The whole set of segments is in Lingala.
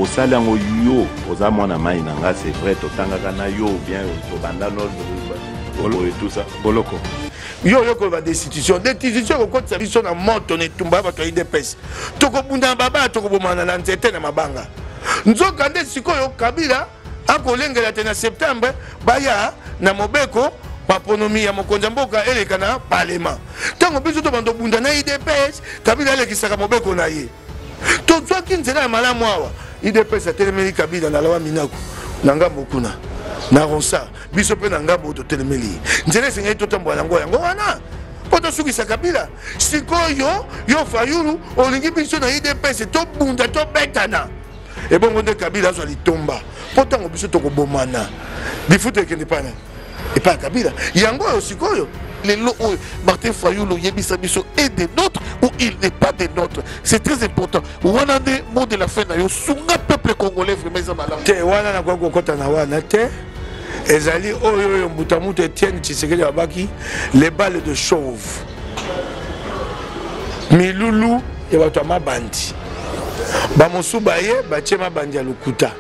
Osali yango yo oza mwana mai na nga, c'est vrai, totangaka na yo ou bien tobanda no boye tout ça. Boloko. Yo oyo koloba destitution, destitution ekokotisa biso na moto na etumba ya bato ya UDPS. Tokobunda na babaya, tokobomana na nzete na mabanga. Nzoka nde sikoyo Kabila akolengela te na septembre baya na mobeko maponomi ya mokonzi ya mboka eleka na parlement. Ntango biso tobanda obunda na UDPS, Kabila alekisaka mobeko na ye. Tozwaki nzela ya malamu awa. UDPS atelemeli Kabila na Lawa Minaku na ngambo kuna na Ronsard, biso mpe na ngambo totelemeli ye. Nzela esengeli totambola yango yango wana mpo tosukisa Kabila. Sikoyo yo Fayulu olingi biso na UDPS tobunda tobetana, ebongo nde Kabila azwa litomba mpo ntango biso tokobomana lifuta ekende pana epai ya Kabila. Yango oyo sikoyo lelo oyo Martin Fayulu yebisa biso est des nôtres ou il n'est pas des nôtres, c'est très important. Wana nde mot de la fin na yo, sunga peuple congolais vraiment eza malamu te. Wana nakoki kokɔta na wana te. Ezali oyo oyo mbuta mutu Etienne Tshisekedi abaki les balles de chauve, milulu ya bato ya mabandi, bamosusu baye batie mabandi ya lokuta.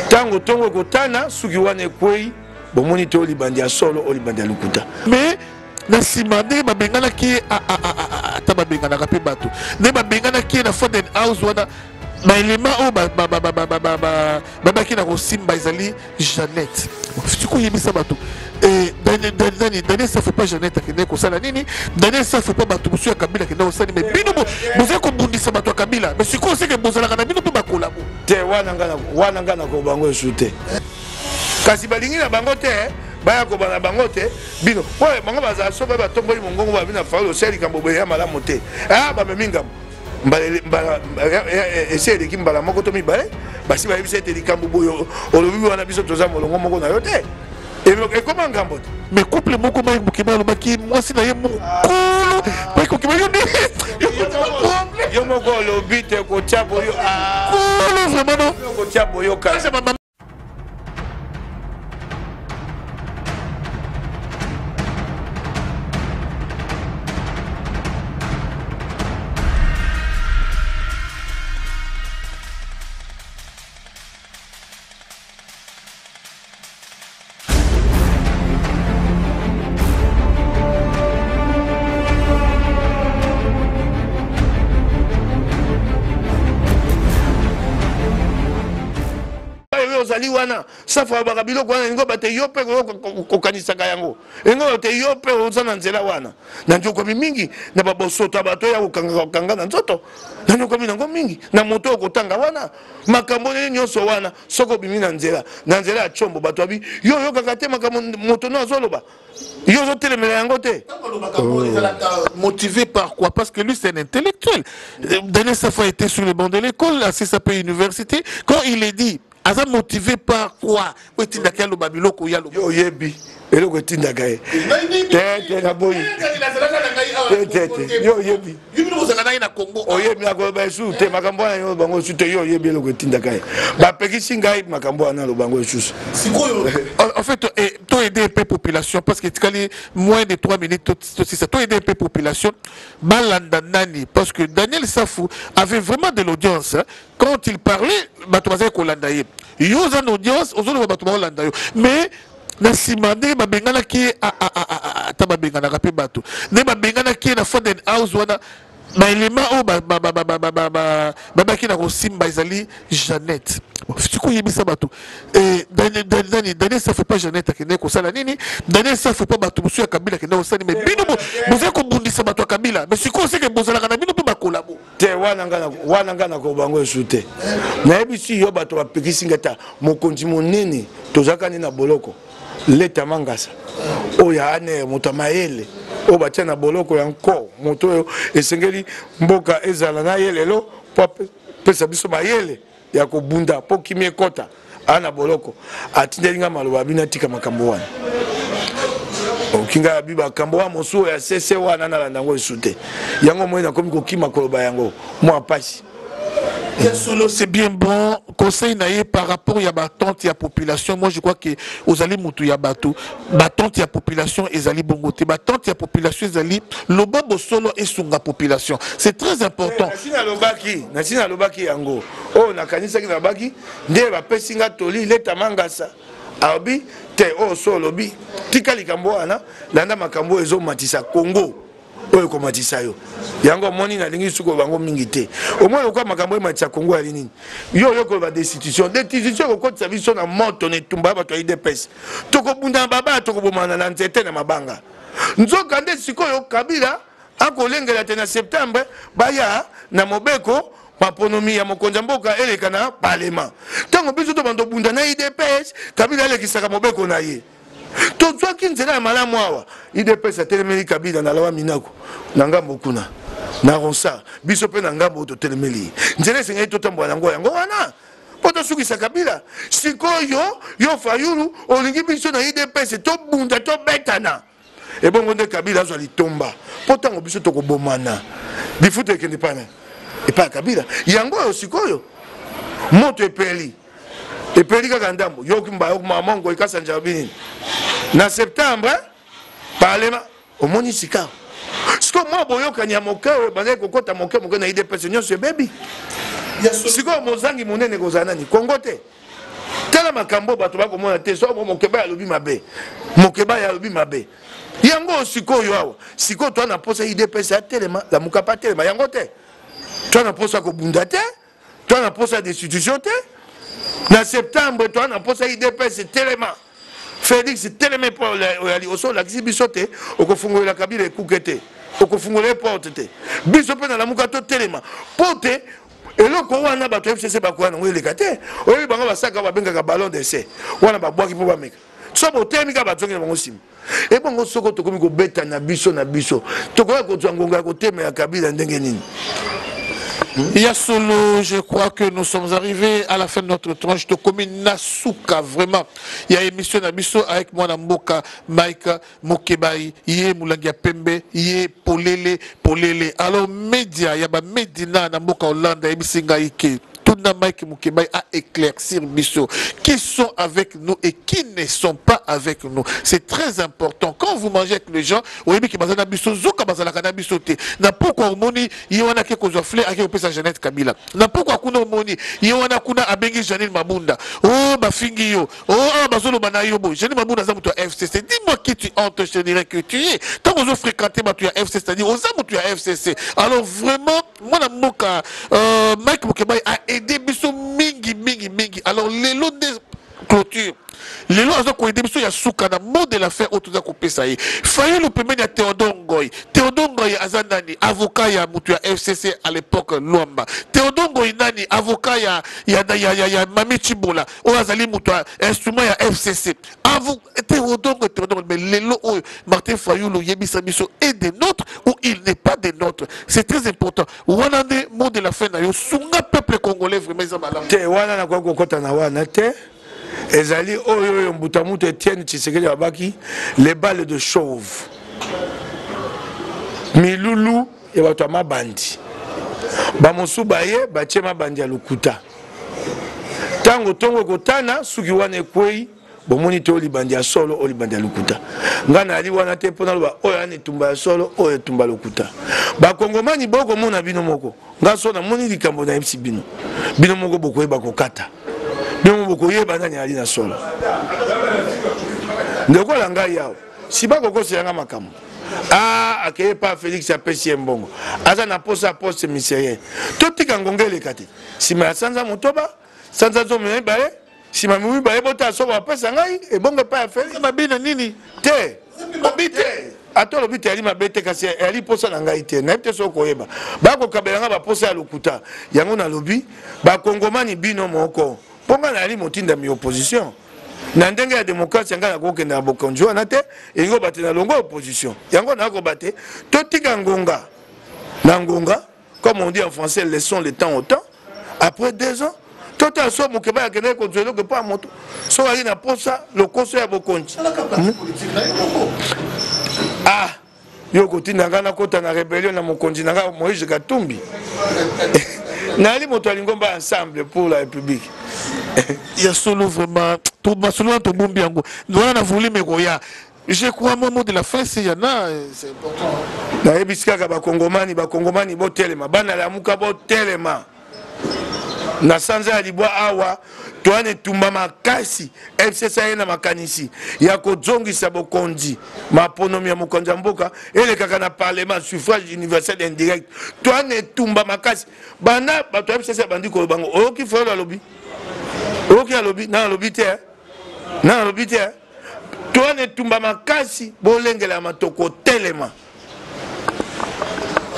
Ntango ntongo ekotana, suki wana ekwei, bomoni te olibandi ya solo, olibandi ya lokuta. Mais na nsima ndenge babenganaki ye, ata babenganaka mpe bato, ndenge babenganaki ye na Foden House wana, baelema oyo babaki na kosimba ezali Jeannette. Sikoyo oyebisa bato, Daniel Safu pa Jeannette akendaki kosala nini? Daniel Safu pa bato mosusu ya Kabila akendaki kosala nini? Mais bino bozali kobundisa bato ya Kabila, mais sikoyo seke bozalaka na bino mpe bakolabo te. Wana nga nakoba yango esu te, kasi balingi na bango te, baya koba na bango te. Bino oyo bango bazala soki batomboli mongongo babi na Fayulu osali likambo boye ya malamu te, bamemi ngambo esi eleki mbala moko to mibale, basi bayebisa ete likambo boye olobi wana biso toza molongo moko na yo te, ekoma ngambo te. Mais couple moko Mike Mukeba alobaki mwasi na ye mokolo Mike Mukeba yo nde yo moko olobi te kotia boyo kolo vraiment non kotia boyoka. Ozali wana safu alobaka biloko wana, elingi bate yo mpe kokanisaka yango, elingi bate yo mpe oza na nzela wana. Na nzokomi mingi na babosoto ya bato ya kokanga kokanga na nzoto, na nzokomi nango mingi na moto oyo kotanga wana makambo nini nyonso wana. Soki obimi na nzela, na nzela ya tshombo, bato babi yo oyokaka te makambo moto no azoloba, yo ozotelemela yango te. Motivé par quoi? Parce que lui c'est un intellectuel. Daniel Safu a été sur le banc de l'école, à CSAP Université. Quand il est dit, aza motivé par quoi? Oyo etindaka aloba biloko ya loba. Yo oyebi eloko etindaka ye te te, naboyi te te te. Yo oyebi. Ozalaka na ye na Congo. Oyebi nakoloba lisusu te makambo wana yo bango lisusu te. Yo oyebi eloko etindaka ye, bapekisi ngai makambo wana aloba yango lisusu. Sikoyo en fait to aider un peu population parce que etikali moins de 3 minutes tosisa. To aider un peu population balanda nani, parce que Daniel Safu avait vraiment de l'audience, hein. Quand il parlait, bato bazali kolanda ye. Yo oza na audience, ozoloba bato baolanda yo. Mais na nsima ndenge babenganaki ye, ata babenganaka mpe bato, ndenge babenganaki ye na Foden House wana, baelema oyo babaki na kosimba ezali Jeannette. Sikoyo oyebisa bato, Daniel Safu pa Jeannette akendaki kosala nini? Daniel Safu pa bato mosusu ya Kabila akendaki kosala nini? Mais bino bozali kobundisa bato ya Kabila, mais sikoyo seke bozalaka na bino mpe bakolabo te. Wana nga nakoba yango esu te. Nayebisi yo bato bapekisi nga ta mokonzi monene tozalaka nde na boloko leta mangasa oyo ya aner, moto ya mayele oyo batia na boloko ya nko, moto oyo esengeli mboka ezala na ye lelo mpo apesa biso mayele ya kobunda mpo kimia ekɔta. Aa na boloko atindeli nga maloba bino atika makambo wana, okinga ya bi makambo wana mosusu ya sese wana nalanda yango esu te. Yango moi nakomi kokima koloba yango mwa mpasi. Ya solo, c'est bien bon conseil na ye par rapport ya baattente ya population. Moi, je crois que ozali mutu ya bato. Baattente ya population ezali bongo te. Baattente ya population ezali loba bosolo, esunga population, c'est très important. Nasi nalobaki, nasi nalobaki yango oyo nakanisaki, nalobaki nde bapesi nga toli leta mangasa alobi te. Oyo so olobi, tika likambo wana, landa makambo oyo ezomatisa Congo, oyo ekomatisa yo. Yango omoni, nalingi suki bango mingi te. Omoni lokola makambo oyo ematisa Congo yali nini? Yo oyo koloba destitution, destitution ekokotisa biso na moto, na etumba ya bato ya UDPS. Tokobunda na babaya, tokobomana na nzete, na mabanga. Nzoka nde sikoyo Kabila akolengela te na septembre baya na mobeko maponomi ya mokonzi ya mboka eleka na parlement. Ntango biso tobanda obunda na UDPS, Kabila alekisaka mobeko na ye. Tozwaki nzela ya malamu awa. UDPS atelemeli Kabila na lawa minako na ngambo kuna na Ronsard, biso mpe na ngambo oyo totelemeli ye. Nzela esengeli totambola yango, yango wana mpo tosukisa Kabila. Sikoyo yo Fayulu olingi biso na UDPS tobunda, tobetana, ebongo nde Kabila azwa litomba, mpo ntango biso tokobomana, lifuta ekende pana epai ya Kabila. Yango oyo sikoyo moto epeli, epeli kaka ndambo. Yoki mba mongo ekasa njabi nini na septembre parlement. Omoni sika sikoyo mwa boyokani ya moke oyo ebandaki kokɔta moke moke na UDPS nyonso ebebi. Sikoyo mozangi monene kozala nani? Kongo te. Tala makambo bato bakomona te. Soko Mokeba alobi mabe, Mokeba alobi mabe. Yango sikoyo awa, sikoyo toa na mposa UDPS atelema, Lamuka pa atelema. Yango te, toa na mposa kobunda te, toa na mposa ya destitution te na septembre. Toa na mposa UDPS telema, Félix telema, mpo oyali oso olakisi biso te okofungolela Kabila ekuke te, okofungola ye porte te. Biso mpe na Lamuka totelema mpo te eloko wana bato ya FCC bakoya nango eleka te. Oyebi bango basaka, babengaka ballon d'essai wana, babwaki mpo bameka. So botelemi kaka, bazongi na bango nsima. Ebongo soko tokomi kobeta na biso na biso, tokoya kozwa ngonga ya kotemela Kabila ndenge nini? Ya solo, je crois que nous sommes arrivés à la fin de notre tranche. Tokomi na suka vraiment. Il y a émission na biso avec moi mboka Mike Mukebayi, ye mulangi ya pembe, ye polele polele. Alors média, ya ba Medina na mboka Hollande, yebisi ngai ke tuna Mike Mukebayi a éclaircir biso qui sont avec nous et qui ne sont pas avec nous. C'est très important. Quand vous mangez avec les gens, oyebi ke baza na biso, zoka bazalaka na biso te. Na pokwa omoni ye wana ake kozwa fleur, ake kopesa Jeannette Kabila. Na pokwa kuna omoni ye wana kuna abengi Janine Mabunda. Oh, bafingi yo. Oh, awa bazoloba na yo boye. Janine Mabunda aza moto ya FCC. Dis-moi qui tu hantes, je te dirai que tu es. Ntango ozofréquente bato ya FCC, c'est-à-dire oza moto ya FCC. Alors vraiment, mwana mboka Mike Mukebayi a aidé biso mingi mingi mingi. Alors lelo nde clôture, lelo aza koaider biso ya suka na mot de la fin oyo toza kopesa ye. Fayulu pembeni ya Théodore Ngoy. Théodore Ngoy aza nani? Avocat ya moto ya FCC à l'époque, Lwamba. Théodore Ngoy nani? Avocat ya Mami Chibola oyo azali moto ya instrument ya FCC. Théodore Ngoy, Théodore. Mais lelo oyo Martin Fayulu yebisa biso, est des nôtres ou il n'est pas des nôtres? C'est très important. Wana nde mot de la fin na yo. Sunga peuple congolais, vraiment eza malamu. Te, wana nakoki kokɔta na wana te. Ezali oyo oyo mbuta mutu Etienne Tshisekedi abaki les balles de chauve, milulu ya bato ya mabandi. Bamosusu baye batie mabandi ya lokuta. Ntango ntongo ekotana, suki wana ekwei, bomoni te oyo libandi ya solo, oyo libandi ya lokuta. Ngai nayali wana te mpo naloba oyo ana etumba ya solo, oyo etumba lokuta. Bakongomani bokomona bino moko. Ngai so namoni likambo, nayebisi bino, bino moko bokoyeba kokata, bino moko bokoyeba nani ali na solo. Lokola ngai awa, si bakokosela nga makambo, ah, akeye pa Félix, apesi ye mbongo, aza na posa ya poste ministériel, totika ngonga eleka te. Nsima ya sanza 8, sanza 12, nsima 8, botala soko bapesa ngai ebongo epai ya Félix. Mabe na nini? Te, mabe te. Ata olobi te, yali mabe te, kasi yali posa na ngai te. Nayebi te soki koyeba bakokabela ngai baposa ya lokuta. Yango nalobi, bakongomani bino moko, mpo ngai nayali motindami opposition na ndenge ya démocratie. Ngai nakokende na bokonzi wana te, elingi koba te na longo opposition. Yango nakoba te, totika ngonga na ngonga. Comme on dit en français, laissons le temps au temps. Après 2 ans, tota so Mokeba akendaki kozwa eloko epa ya moto, soki ayaki na posa lokoso ya bokonzi. Ah, yo kotinda ngai nakota na rébellion na mokonzi na ngai Moïse Katumbi. Nayali moto ya lingomba Ensemble pour la République. Ya solo vraiment, masolo wana tobombi yango wana na volume ekoya. Je crois mon mot de la fin, c'est yana, c'est important. Nayebisi kaka bakongomani, bakongomani botelema, bana Lamuka botelema. Na sanza ya libwa awa toa na etumba makasi. FCC aye na makanisi ya kozongisa bokonzi, maponomi ya mokonzi ya mboka elekaka na parlement, suffrage universel indirect. Toa na etumba makasi. Banda bato ya FCC bandi koloba ngo, oyoki Fayulu alobi, oyoki alobi na alobi te, na alobi te. Toa na etumba makasi, bolengela matoko, telema.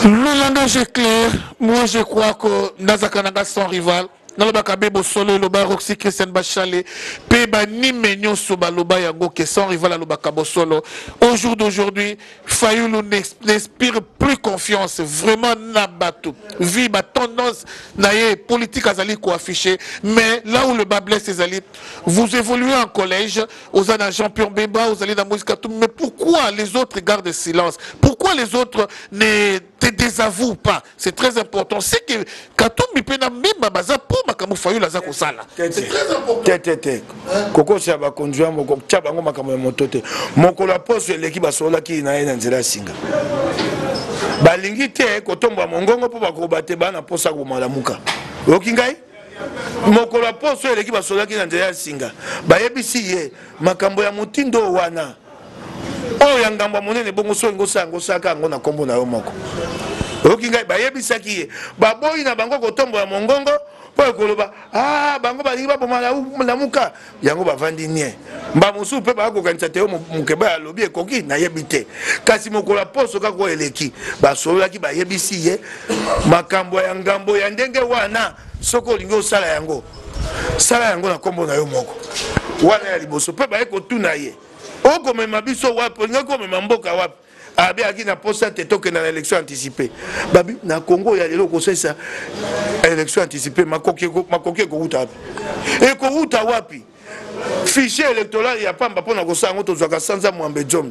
Le langage est clair. Moi, je crois que nazaka nanga sans rival. Nalobaka be bosolo, eloba Roxy Christian Bachale mpe banime nyonso baloba yango ke sans rival alobaka bosolo. Au jour d'aujourd'hui, Fayulu n'inspire plus confiance vraiment na bato, vu ba tendance na ye politique azali koafficher. Mais là où le bât blesse ezali, vous évoluez en collège, oza na Jean-Pierre Bemba, ozali na Moïse Katumbi, mais pourquoi les autres gardent silence? Pourquoi les autres ne te désavouent pas? C'est très important. C'est que Katumbi mpe na Mbemba baza po makambo Fayulu aza kosala, c'est très important. Te, te, te. Kokosa ya bakonzi ya moko tia bango makambo ya moto te. Mokolo ya poso eleki, basololaki na ye na nzela ya singa. Balingi te kotombola mongongo mpo bakoba te bana mposa koboma Lamuka. Oyoki ngai? Mokolo ya poso eleki, basololaki na nzela ya singa, bayebisi ye makambo ya motindo wana oyo ya ngambo ya monene. Bongo soki ngosala yango, osalaka yango na nkombo na yo moko. Oyoki ngai? Bayebisaki ye, baboyi na bango kotombola mongongo mpo ekoloba ah, bango balingi baboma Lamuka. Yango bavandi nie. Mba mosusu mpe bakokanisa te oyo Mokeba alobi ekoki, nayebi te. Kasi mokolo ya poso kaka oyo eleki, basololaki, bayebisi ye makambo ya ngambo ya ndenge wana. Soki olingi osala yango, sala yango na nkombo na yo moko. Wana ya liboso. Mpe baye kotuna ye: okomema biso wapi? Olingaki komema mboka wapi? Abi aki na posa te tokenda na élection anticipée. Babi na Congo ya lelo, kosalisa élection anticipée, makoki ekowuta wapi? Ekowuta wapi? Fichier électoral ya pamba, mpona kosala yango tozwaka sanza 80, 10.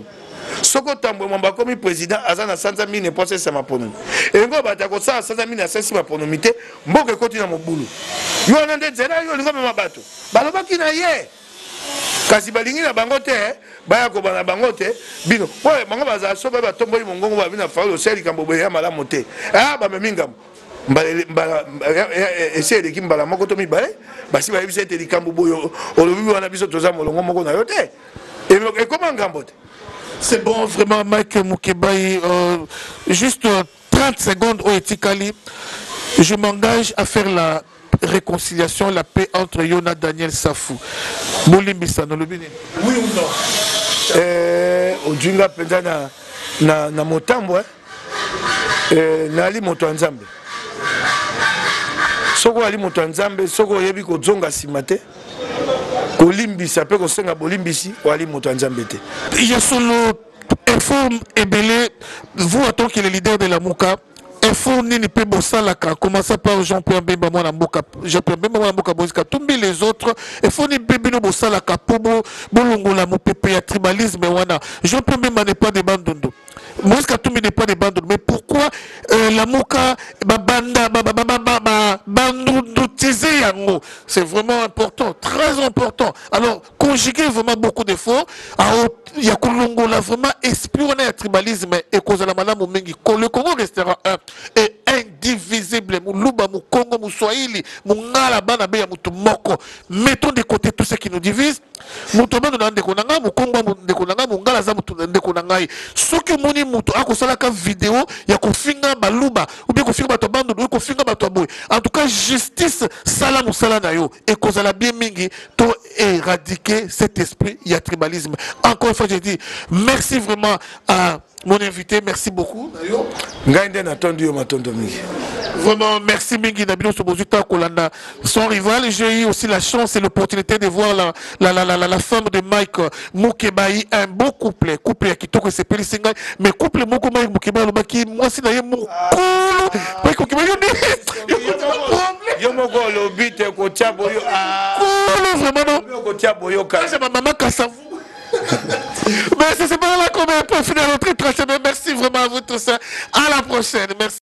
Soki otambwe Mwamba akomi président, aza na sanza 4 mpo asalisa maponomi. Elingo bato ya kosala sanza 4, asalisi maponomi te, mboka ekoti na mobulu. Yo wana nde nzela yo olingo mema bato? Balobaki na ye, kasi balingi na bango te, baya koba na bango te. Bino oyo bango bazala so baye batomboli mongongo, babi na Fayulu osali likambo boye ya malamu te. Ah, bamemi ngambo. Mbala esi eleki, mbala moko to mibale basi bayebisa ete likambo boye olobi wana, biso toza molongo moko na yo te, ekoma ngambo te. C'est bon, vraiment, Mike Mukebayi. Juste 30 secondes oyo etikali. Je m'engage à faire la réconciliation, la paix entre yo na Daniel Safou. Bolimbisa, olobi nini? Oui ou non? Ozwi nga mpenza na motambo, eh? Nali moto ya Nzambe. Soki oyali moto ya Nzambe, soki oyebi kozonga nsima te, kolimbisa mpe kosenga bolimbisi, oyali moto ya Nzambe te. Ya solo, effort ebele, vous en tant que le leader de Lamuka, effort nini mpe bosalaka? Commença par Jean-Pierre Bemba mwana mboka, Jean-Pierre Bemba mwana mboka, Moïse Katumbi, les autres. Effort nini mpe bino bosalaka mpo bolongola mopepe ya tribalisme wana? Jean-Pierre Bemba n'est pas de Bandundu, Moïse Katumbi n'est pas de Bandundu, mais pourquoi Lamuka babanda bandundutize yango? C'est vraiment important, très important. Alors conjuguer vraiment beaucoup d'efforts ya kolongola vraiment esprit wana ya tribalisme, ekozala malamu mingi. Le Congo restera un et indivisible. Moluba, mokongo, moswahili, mongala, bana be ya motu moko. Mettons de côté tout ce qui nous divise. Moto bano na ndeko na ngai, mokongo ndeko na ngai, mongala aza motu ndeko na ngai. Soki omoni moto akosalaka video ya kofinga baluba ou bien kofinga bato ya Bandundu, kofinga bato ya boye, en tout cas justice sala mosala na yo, ekozala bien mingi to éradiquer cet esprit ya tribalisme. Encore une fois, je dis merci vraiment à mon invité, merci beaucoup. Ngai nde natondi yo, matondo mingi. Vraiment, merci mingi na bino bozwi kolanda Sans Rival. J'ai eu aussi la chance et l'opportunité de voir la femme de Mike Mukebayi, un beau couple, couple ya kitoko, esepelisi ngai. Mais couple moko, Mike Mukebayi alobaki mwasi na ye mokolo. Mike Mukebayi, yo nde yo moko olobi te kotia boyo. Kolo vraiment, non. Kotia boyoka. C'est ma maman Kassavu. Mais c'est pas là qu'on est pour finir notre tranché. Mais merci vraiment à vous tous. À la prochaine. Merci.